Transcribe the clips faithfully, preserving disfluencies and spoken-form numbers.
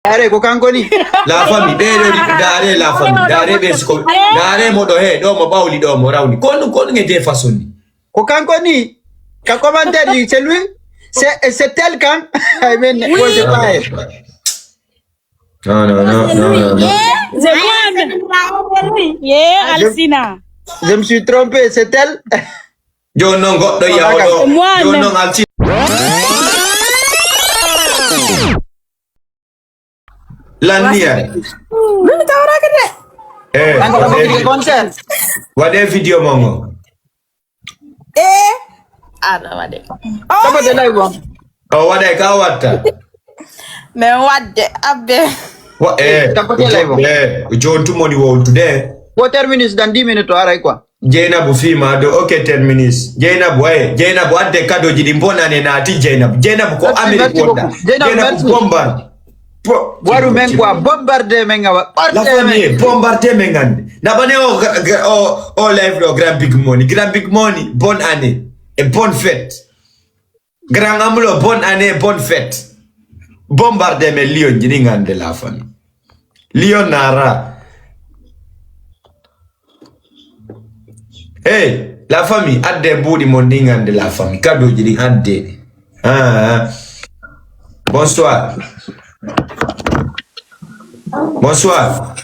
Are ko kanko ni. La famille, ɓe ɗo ni, dare la famille, dare ɓe siko, dare mo ɗo he, ɗo mo ɓawli ɗo mo rawni. Kon, kon nge je façon ni. Ko kanko ni, ka commentaire yi, c'est lui, c'est, c'est tel kan. I mean, oui. Moi, je parle. Non, non, non, non, non, non. C'est moi. Yeah, Alcina. Je me suis trompé, c'est elle. Jooni noon goɗɗo yahoɗo. C'est moi, jooni noon Alcina. Lanniya. Min mi tawraaka de. Eh, an ko waɗe, waɗe vidéo mon o. Eh. Aɗa waɗe. Tapote live on. O waɗay ka watta. Men waɗde abbe. Wa eh. Tapote live on. Eh, jooni tun moni wowtude. Ko terminus dans dix minutes o aray quoi. Jeynabu fii ma do, ok, ten minutes. Jeynabu, eh, Jeynabu, adde kadoji ɗi bonane naati Jeynabu. Jeynabu ko Amérique wonda. Jeynabu, merci beaucoup. Jeynabu, merci. Bombar. Waru men quoi, bombarde men awa. La famille, bombarde men gande. Nabane o, o, o live ɗo, Grand Big Money. Grand Big Money, bonne année et bonne fête. Grand Amulo, bonne année, bonne fête. Bombarde men Lyon, jiɗi gande la famille. Lyon nara. Hey, la famille, adde buuɗi mon ɗin hannde la famille. Kadoji ɗin adde. Ah, ah. Bonsoir. Bonsoir.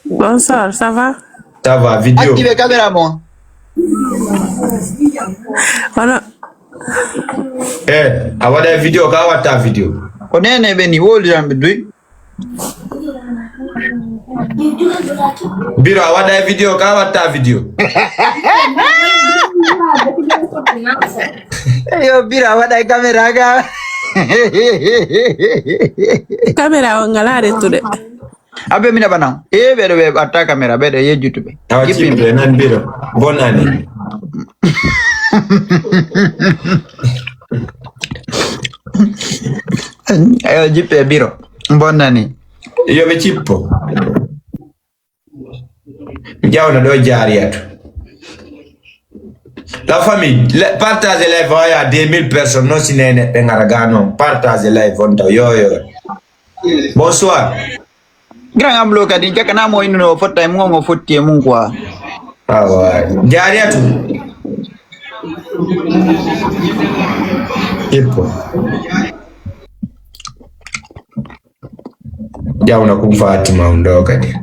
Bonsoir, ça va? Ça va, vidéo. Active caméra mon. Voilà. Eh, a waɗa vidéo, ka watta vidéo. Ko nene ɓe ni woliranɓe duy. Biro a waɗa e vidéo ka watta vidéo. Yo biro a waɗa e caméra ka. Caméra o ngala rettude. Abe mina bana. E ɓeɗo ɓe ɓatta caméra ɓeɗo yejjutuɓe. Awa jippimɓe nan biro. Bonne année. Ayo jippe biro. Bonne année. Yo ɓe cippo. Jawna ɗo jaariyatu. La famille, le- partage live, oya deux mille personnes non si nene ɓe ngara ga non. Partage live on taw yo yo. Bonsoir. Grand Amlo kadi jakana mo inno fotta e mo fotti e mum quoi. Awa jaariyatu. Ippo. Jawna kum Fatima on ɗo kadi.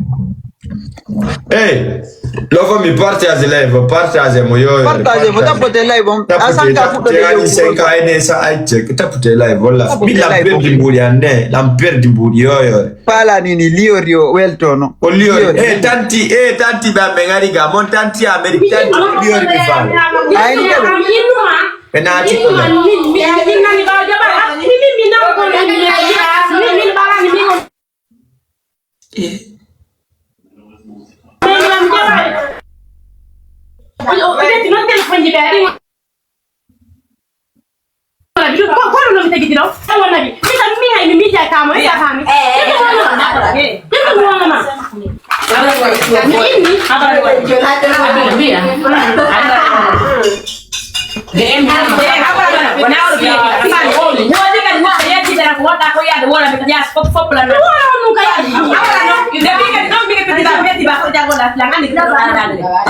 Hey, lofo mi partage live, partage mo yo. Partage mo, tapote live on. Tapote, asanka fuɗɗo de yo. Cinq ay ne sa ay check, tapote live wala. Bila perdi mburi ande, lam perdi mburi yo yo. Pala ni ni liori o weltono. O liori. Eh tanti, eh tanti ba me ngari ga mon tanti Amerique tanti liori mi fa. Ay ni. Ɓe naati ko ɗon.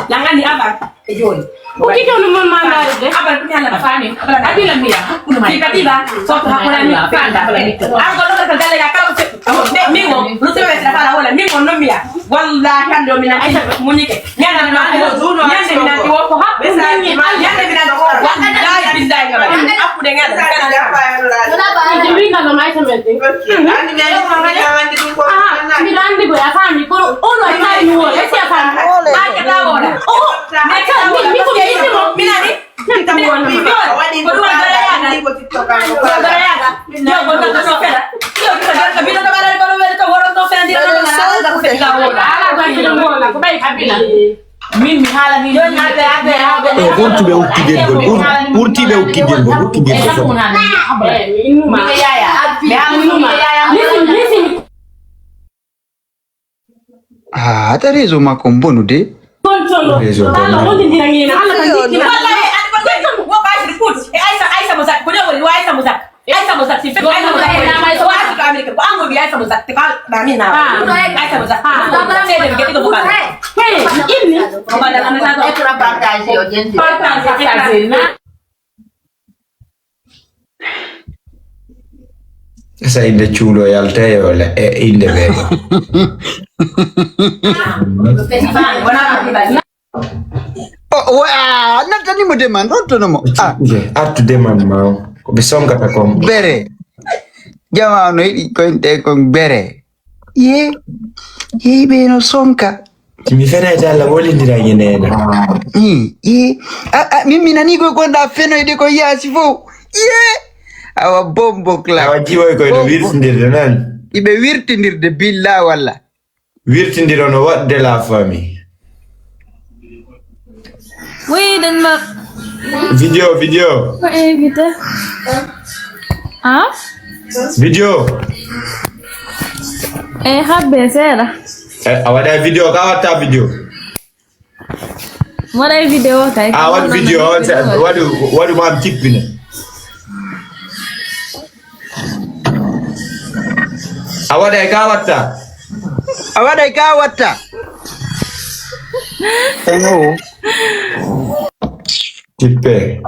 Langani abar. E jooni. O kike on mon mandaade de. Abar ko yalla ba fami. Abar adila miya. Kuma. Kika diba. So ko hakuna mi fanda. An ko lokal galle ya kala ko mi mo. Lutu be sa fala wala mi mo no miya. Wallahi kan do mina. Munike. Nyana na. Nyana mina ko ko ha. Nyana mina ko. Wallahi billahi ngaba. Aku de ngana. Jibril na no mai semente. Ani me ko ngana wandi ko. Ah, mi randi ko ya fami ko. Ono sai ni wo. Esi ya fami. Ba ke ta wala. Oh. Ɓurtiɓe ukkidirgol, ɓur- ɓurtiɓe ukkidirgol, ukkidirgol fof. Ah, hata réseau makko on bonu de. Réseau bonu. Aïssa mo zatti, Aïssa mo zatti. Ko Aïssa mo zatti, ko an mo wi Aïssa mo zatti, ko an, na min na. Aïssa mo zatti. Seede mi geɗi ko bokal. Hey, inni. Ko bokal na min na. Partage, partage. Esa inde cuulo yalta e wala e inde ɓe. O, o, a, nantani mo deman, ɗon tono mo. Ah. Artu deman ma o. Ko ɓe sonkata kon. Bere. Jama no yiɗi koyɗe kon bere. Ye, ye, ɓe no sonka. Mi fenayta Allah wolindira ñenena. Ye, ye. A, a, min mi nani ko gonɗa fenoyde ko yaasi fof. Ye. Awa bombo kla. Awa jiwoy koy no wirtindirde nan. Iɓe wirtindirde billa walla. Wirtindiro no waɗde la famille. Oui, dañ ma. Vidéo, vidéo. Ma invité. Ah? Vidéo. E habbe seeɗa. E, a waɗa vidéo, ka watta vidéo. Mi waɗay vidéo kay. A waɗu vidéo, on sa-, waɗu, waɗu ma mi kippine. A waɗay ka watta. A waɗay ka watta. Eno. Kippe.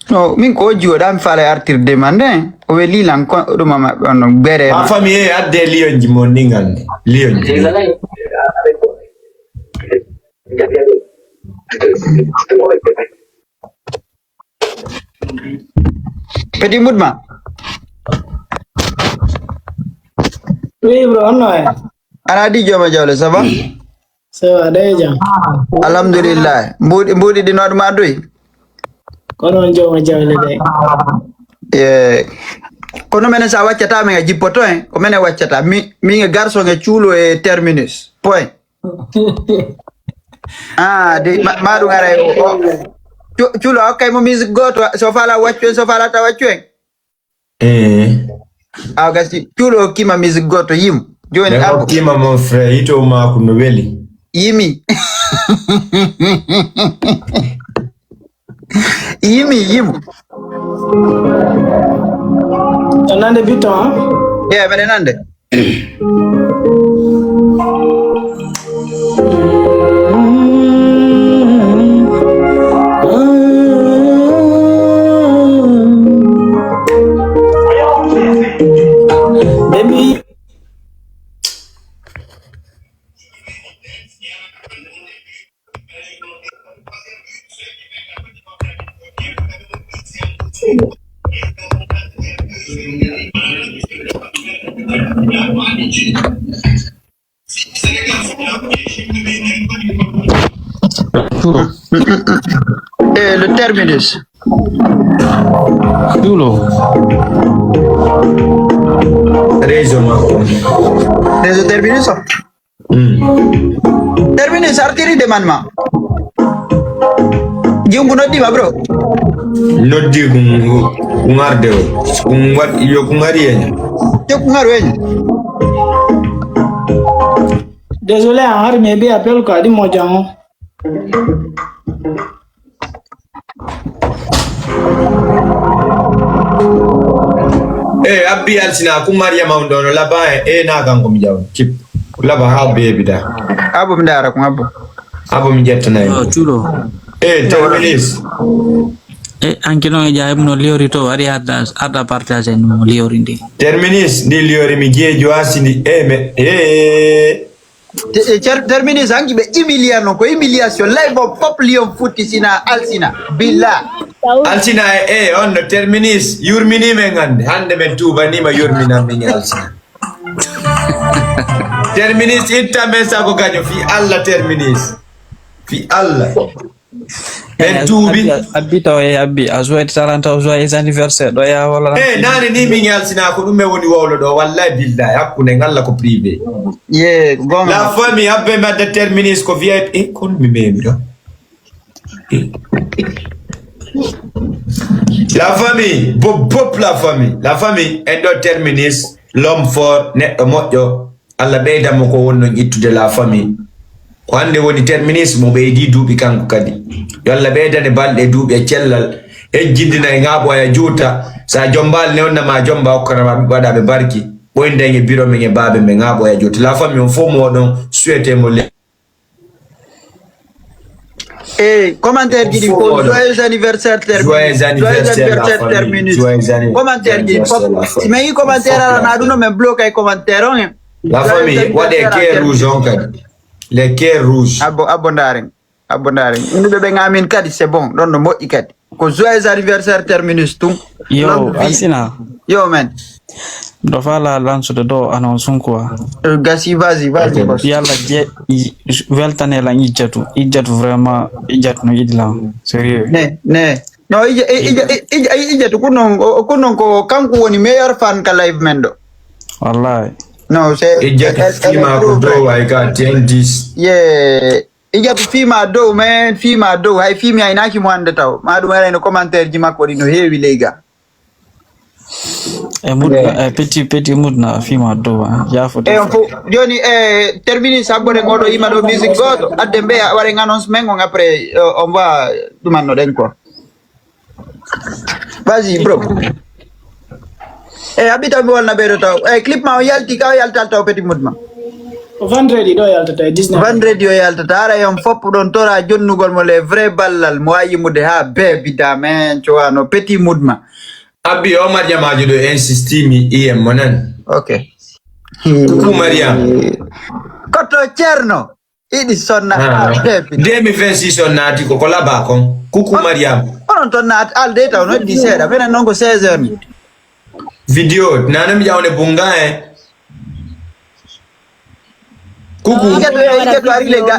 No, min ko o jiwoɗa mi faala artirde man de. O weli lan ko ɗum ama on bere. Ma famille e adde liyonji mon ni ngande. Liyonji. Petit Mutma. Oui, bro, on no. Ana di joma jawle, ça va? Ça va, ɗe jam. Alhamdulillah. Mbuuɗi, mbuuɗi ɗi noɗ ma doy. Kono on joma jawle de. Eh, kono menen sa waccata men a jippoto en, ko menen waccata. Mi, min e garçon e cuulo e terminus. Point. Ah, de, ma, ma ɗum ara e o, o. Cu-, cuulo a hokkay mo musique gooto, so fala waccu en, so fala ta waccu en. Eh. Aw gasi, cuulo hokkima musique gooto yim. Joni ɓe abbo. Hokkima mon frère, yito mako no weli. Yimi. Yimi, yim. To nande biton, ha? Yeah, mbeɗa nande. Baby. Cuulo. Eh, le terminus. Cuulo. Réseau makko. Réseau terminus o? Mm. Terminus artiri de man ma. Jiwngu noddi ma, bro. Noddi ko, ko ngarde o. Ko ngar-, yo ko ngari en. Yo ko ngaru en. Désolé, a hari mi heɓi appel ko adi mo jango. Eh, abbi alsina ku Mariama on ɗo no laba e, eh, na kanko mi jaw. Kip. Laba ha bebi da. Abo mi dara ko abo. Abo mi jetta nay. Oh, cuulo. Eh, terminus. E anki noon e jaa, no liyori to, ari arda, arda partage en mo liyori ndi. Terminus, ndi liyori mi jeejo asini, e me, e. Te-, e cer-, terminus, anki ɓe humilier noon, ko humiliation, live o pop lion futti sina alsina, billa. Alsina e, e, on no terminus, yurmini men hannde, hannde men tuubanima, yurminan min alsina. Terminus, itta men sago gaño, fi Allah terminus. Fi Allah. En tuubi. Abbi, abbi taw e abbi. A joyeux trente ans, joyeux anniversaire. Ɗo ya wala. Eh, nane ni min yalsina ko ɗum e woni wowlo ɗo. Wallahi billahi. Hakkunde ngalla ko privé. Ye, ko gonga. La famille, abbe madda terminus ko V I P. Eh, kon mi memi ɗo. Eh. La famille, bop, bop la famille. La famille, en ɗo terminus, l'homme fort, neɗɗo moƴƴo. Allah ɓeydan mo ko wonno ittude la famille. Ko hannde woni terminus mo ɓeydi duuɓi kanko kadi. Yo Allah ɓeydane balɗe e duuɓi e cellal. Ejjindina e ŋaaɓo aya juuta. Sa jombaali ne onna ma jomba okkana ma ɓiɓɓe waɗaɓe barki. Ɓoyden e biro men e baabe men ŋaaɓo aya juuta. La famille on fof mo oɗon souhaité mo le. E commentaire ji ɗin fof joyeux anniversaire terminus. Joyeux anniversaire terminus. Commentaire ji ɗin fof si mi yi commentaire ara na ɗum no min bloqué commentaire on. La famille waɗe cœur rouge on kadi. Les cœurs rouges. Abbo abbo ndaren. Abbo ndaren. Innuɓe ɓen amin kadi c'est bon ɗon no moƴƴi kadi. Ko joyeux anniversaire terminus tun. Yo Alsina. Yo men. Miɗo faala lansude ɗo annonce quoi. Gasi vas-y vas-y boss. Yalla je weltane lan ijjatu ijjatu vraiment ijjatu no yiɗi lan sérieux. Ne ne. No ijjatu ko non ko kanko woni meilleur fan ka live men ɗo. Wallahi. No c'est ijjatu fima ko dow ay ka ten dix. Yeah. Ijatu fiima dow men fiima dow hay fiimi aynaki mo hannde taw ma ɗum arayno commentaire ji makko ɗi no heewi ley ga. E mudna e petit petit mudna fiima dow yaafo. E on fof joni e termini sabboɗen oɗo yima ɗo musique goto adde mbeya waɗen annonce men on après on mbawa ɗumanno ɗen quoi. Vas-y bro. E haɓi taw mi wolna ɓeyɗo taw e clip ma o yalti ka o yaltal taw petit mudma. Ko vendredi ɗo yaltata e dix-neuf. Vendredi o yaltata ara yon fop ɗon tora jonnugol mo les vrai ballal mo wawi yimmude ha bebi damen cowano petit mudma. Abbi o marjamajo ɗo insisti mi iyem mo nan. Ok. Coucou Mariam. Koto Cerno. Iɗi sonna ha bebi. Deux mille vingt-six on naati ko ko laba kon. Coucou Mariam. Onon ton naat alde taw noddi seeɗa menen noon ko seize heures ni. Vidéo nana mi jawne bunga en. Coucou. Ijatu ijatu ari le ga.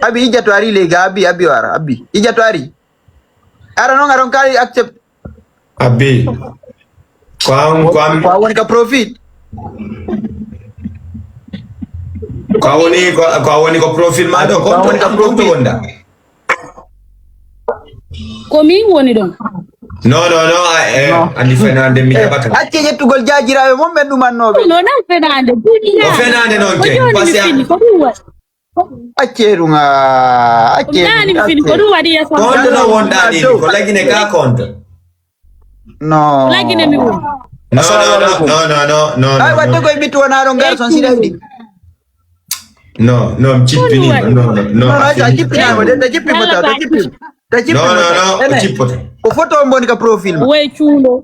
Abi ijatu ari le ga abi abi wara abi ijatu ari. Ara noon aron kali accept. Abi. Ko an ko an. Ko woni ka profil. Ko woni ko ko woni ko profil ma do ko woni ka profil wonda. Ko min woni ɗon. Non non non eh, andi fenande mi jaɓata. Acce ƴettugol jaajiraaɓe mon ɓen ɗumannooɓe. Non non fenande duniya. O fenande noon ke. Parce que ko ɗum waɗi. Acce ɗum a acce. Nani mi fini ko ɗum waɗi yeso. Konto no wonda ni ko lagine ka konto. Non. Lagine mi woni. Non non non non non. Ay wadde koye mitti wona ɗon garson siɗa ɗi. Non, non, mi jippinii ma. Non, non, non, a jippinaama de, a jippii mo taw, a jippii. A jippii mo taw. Non, non, non, o jippoto. Ko photo on woni ka profil ma. Way cuulo.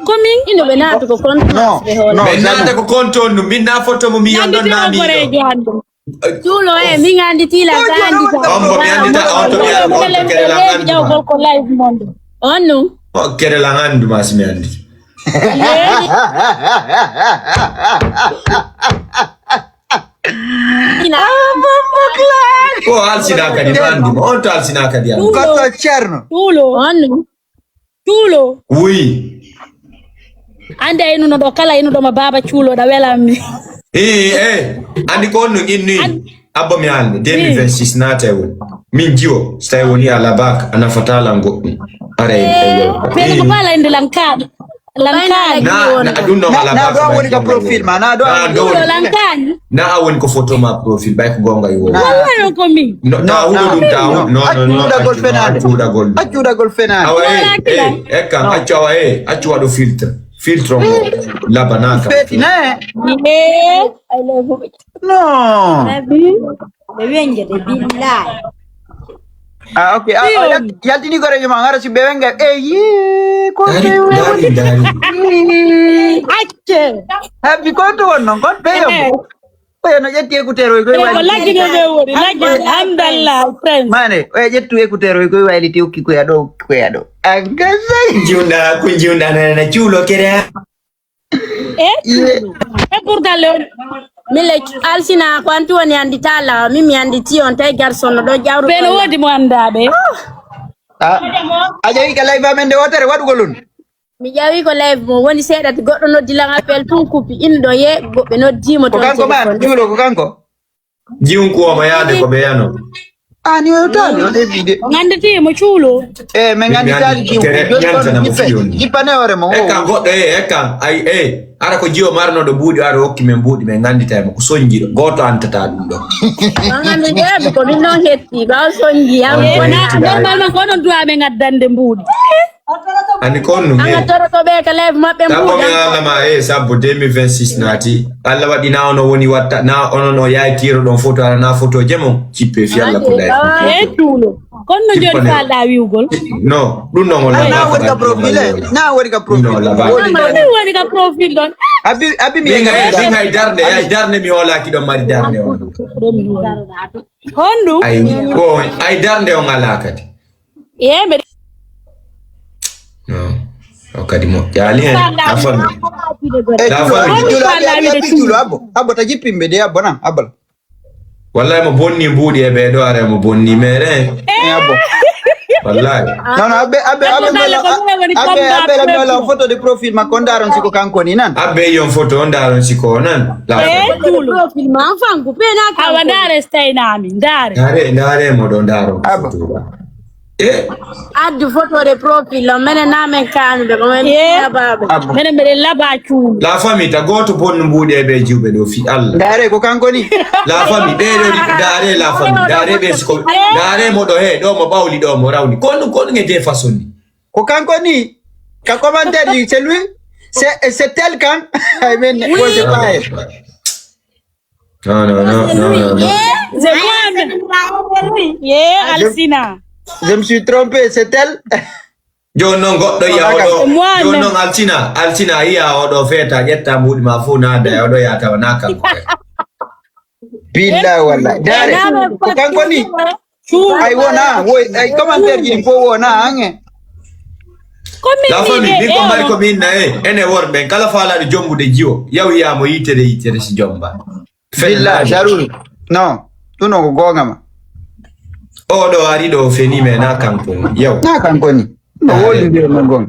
Ko min ino ɓe naata ko compte. Non, non, ɓe naata ko compte on ɗum, min na photo mo mi yon ɗon na mi. Cuulo e min anndi tila ka anndi ka. On mo mi anndi ta, on to mi anndi on to kere la anndi. Jawgol ko live mon ɗo. On ɗum. O kere la anndi ma si mi anndi. Ko halsina kadi ma andi mo on to halsina kadi andi. Goɗɗo Cerno. Tuulo. Tuulo. Oui. Ande inuno ɗo kala inuɗo ma baba cuulo ɗa welammi. Ii e andi ko on no inni. Abba mi haalde deux mille vingt-six naata e woni min jiwo so tawi woni a labaka a nafata lan goɗɗum. Ara en ayyo. Ɓen ko bala inde lan kaaɗo. Lan kaaɗo. Na na ɗum no ala na ɗo woni ka profil ma na ɗo. Na ɗo lan kaaɗo. Na a woni ko photo ma profil bay ko gonga yo. Wala ko mi. No ta hudo ɗum ta hudo no no no. Accuɗagol fenaande. Accuɗagol. Accuɗagol fenaande. Awa e e ekkan accu awa e accu waɗo filtre. Filtre on labanaka. Feti ne. Eh. I love you. Non. Abi. Ɓe wengete billahi. Ah, ok. Ah, ah, yalt- yaltini ko rejo ma ngara si ɓe wenga. Eh, yi ko ɓe Dari, dari, dari. Acce. Habbi ko to won non kon ɓe yombo. Ko no ƴetti écouteur o koy Ko wali. Lagine ɓe woni, lagine. Alhamdulillah, friends. Mane, o ƴettu écouteur o koy wali ti okki ko yaɗo ko yaɗo. Angasa. Jiwnda ko jiwnda na na cuulo kere. E e pour galle on. Mille alsina ko anti woni andi tala min mi andi ti on tawi garson no ɗo jawru. Ɓe no woodi mo andaɓe. A ƴeewi ka live amen nde wotere waɗugol on. Mi ƴawi ko live mo woni seeɗa goɗɗo noddi lan appel tun kuppi inɗo ye goɓɓe noddimo. Ko kanko ma juulo ko kanko. Jiwun kuwoma yaade ko ɓe yano. Ani o taali o ɗeɓi de. O ganditi mo cuulo. E min ganditaali jiwɓe. Joni kono jippe jippane hoore mo. Ekkan goɗɗo e ekkan ay e ara ko jiwo marnoɗo mbuuɗi ara hokki men mbuuɗi men gandita mo ko soñjiɗo gooto antata ɗum ɗo. Gandi jeeɓi ko min noon hetti ɓaw soñji yam. Normalement ko onon duwa ɓe gaddande mbuuɗi. Ani ko on ɗum e. Toro to ɓe ka live maɓɓe mbuuɗa. Sabbo mi alama e sabbo deux mille vingt-six naati. Allah waɗi na ono woni watta na onon o yaay tiro ɗon photo ara na photo jemo cippe fi Allah ko dai. E tulo. Kono no joni falɗa wiwgol. No, ɗum ɗon wala. Na woni ka profil e. Na woni ka profil. Woni woni ka profil ɗon. Abi abi mi ga ga darde ay darde mi holaki ɗon mari darde on. Honɗum? Ay ko ay darde on ala kadi. Yembe. No. O kadi mo yali hen. A fami. A fami. Abbo abbo ta jippimɓe de abbo nan abbo. Wallahi mo bonni mbuuɗi e ɓee ɗo are mo bonni mere. E abbo. Wallahi. Non non abbe abbe abbe mala abbe abbe la mala photo de profil makko on daron siko kanko ni nan. Abbe yon photo on daron siko nan. La. E tulu. Profil ma fangu pena ka. Awa ndare stay nami ndare. Ndare ndare mo ɗo ndaro. Abbo. Addu photo de profil on menen na men kanuɓe ko men labaɓe. Menen mbeɗen laba cuuɗi. La famille ta goto bonnu mbuuɗe ɓe jiwɓe ɗo fi Allah. Ndaare ko kanko ni. La famille ɓe ɗo ndaare la famille ndaare ɓe siko ndaare mo ɗo he ɗo mo ɓawli ɗo mo rawni ko ɗum ko ɗum e de façon ni. Ko kanko ni ka commentaire ji c'est lui c'est c'est tel kan. Ay men ko c'est pas elle. Non, non, non, non, non, non. C'est moi. Yeah, Alcina. Je me suis trompé, c'est elle. Joni noon goɗɗo yiya oɗo joni noon altina altina yiya oɗo feeta ƴetta mbuuɗi ma fof naada e oɗo yaha tawa na kanko. Billa walla dare ko kanko ni. Ay wona woy ay commentaire ji ɗi fof wona ange. La famille min ko mari ko min naye ene worɓe kala faalaɗo jombude jiwo yaw yiyamo yitere yitere si jomba. Billa darul non ɗum o ko goonga ma. Oɗo ari ɗo feni me na kanko yaw. Na kanko ni. No wodi nde no gon.